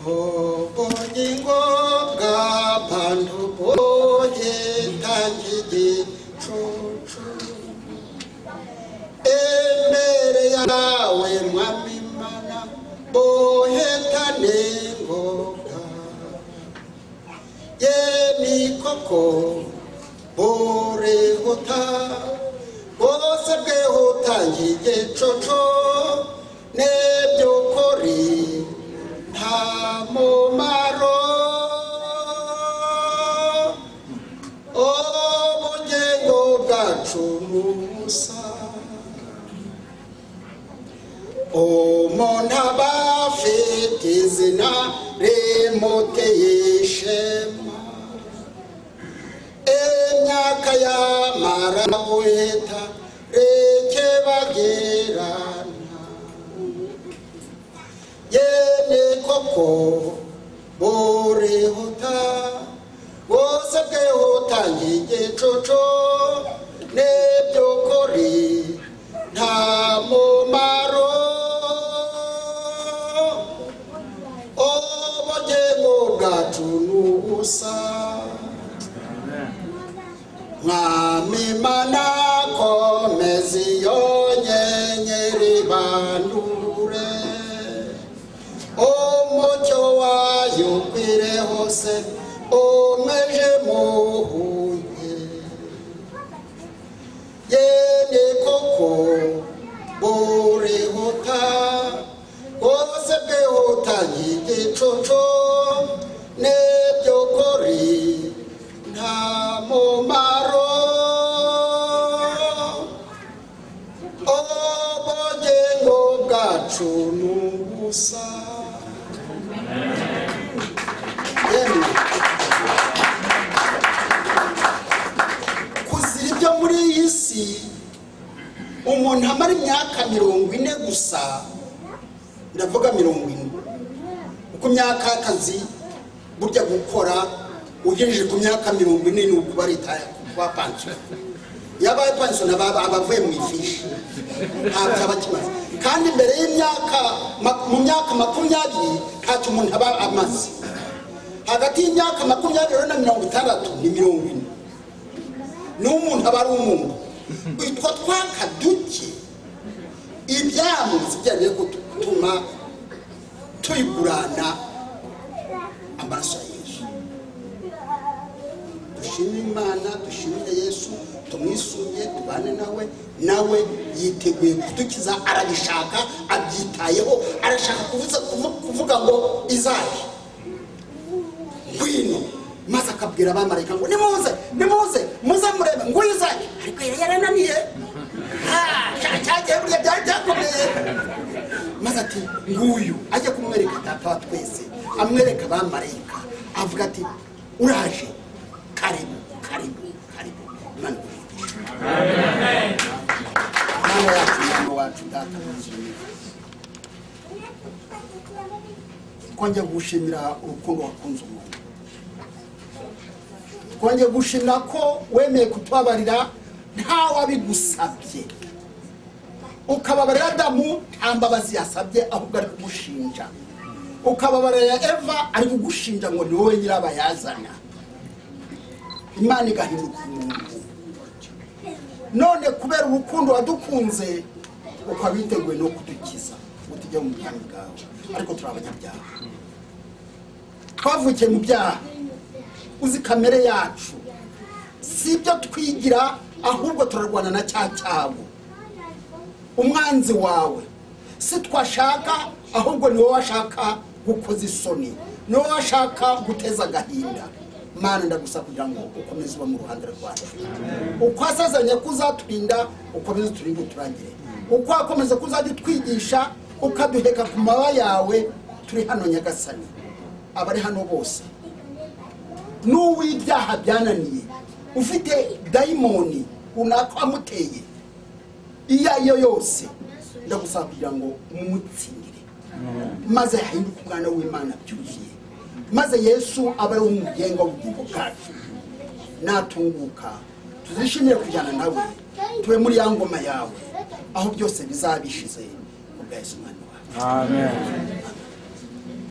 Ubugingo bw'abantu buhita nk'igicucu imbere yawe, Mwami Mana, buhita n'ingoga. Ye, ni koko burihuta, bwose bwihuta nk'igicucu, n'iby'ukuri nta mumaro. Ubugingo bwacu ni ubusa. Umuntu aba afite izina rimuteye ishema, imyaka yamara guhita rikibagirana. Yene koko burihuta, bwose bwihuta nk'igicucu, n'iby'ukuri nta mumaro. Ubugingo bwacu ni ubusa. Mwami Mana, komeza iyo nyenyeri bandure, umucyo wayo ukwire hose, umweje muhuye. Yene koko burihuta, bwose bwihuta nk'igicucu, n'iby'ukuri nta mumaro. Ubugingo bwacu ni ubusa. Yemwe, kuzira ibyo muri iyi si, umuntu amara imyaka 40 gusa, ndavuga 40, kuko imyaka y'akazi burya gukora ugejeje ku myaka 40 ni ukuba retire, kuba pansiyo. Iyo abaye pansiyo aba avuye mu ifishi, ntabwo aba akimaze. Kandi mbere y'imyaka mu myaka 20 ntacyo umuntu aba amaze. Hagati y'imyaka 20 na 60 ni 40, niho umuntu aba ari umuntu. Utwo twaka duke ibyamutse byagiye gutuma tuyigurana amaraso ya Yesu. Dushime Imana, dushimire Yesu, tumwisunge, tubane nawe. Nawe yiteguye kudukiza, arabishaka, abyitayeho, arashaka kuvuga ngo Izaki ngwino, maze akabwira abamarayika ngo nimuze, nimuze, muze murebe nguyu Izaki. Ariko yari yarananiye. Cyagiye burya byari byakomeye. Maze ati nguyu, ajya kumwereka Data wa twese, amwereka abamarayika, avuga ati uraje, karibu, karibu, karibu. Imana iguhe. Mama yacu, mama wacu, Data muzima, twongeye gushimira urukundo wakunze umuntu. Twongeye gushimira ko wemeye kutubabarira ntawabigusabye, ukababarira Adamu nta mbabazi yasabye, ahubwo ari kugushinja, ukababarira Eva ari kugushinja ngo ni wowe nyirabayazana. Imana igahinduka umuntu. None kubera urukundo wadukunze, ukaba witeguye no kudukiza ngo tujye mu bwami bwawe. Ariko turi abanyabyaha, twavukiye mu byaha. Uzi kamere yacu, si ibyo twigira, ahubwo turarwana na cya cyago, umwanzi wawe. Si twashaka, ahubwo ni wowe washaka gukoza isoni, ni wowe washaka guteza agahinda. Mana, ndagusaba kugira ngo ukomeze uba mu ruhande rwacu. Uko wasezeranye ko uzaturinda, ukomeze uturinde, uturangire. Uko wakomeza ko uzajya utwigisha, ukaduheka ku mababa yawe, turi hano Nyagasani. Abari hano bose, n'uw'ibyaha byananiye, ufite dayimoni runaka wamuteye iyo ari yo yose, ndagusaba kugira ngo mumutsindire, maze ahinduke umwana w'Imana byuzuye, maze Yesu abe ari umugenga w'ubugingo bwacu. Natunguka tuzishimire kujyana nawe, tube muri ya ngoma yawe aho byose bizaba bishize, ku bwa Yesu Umwami wacu. Amen.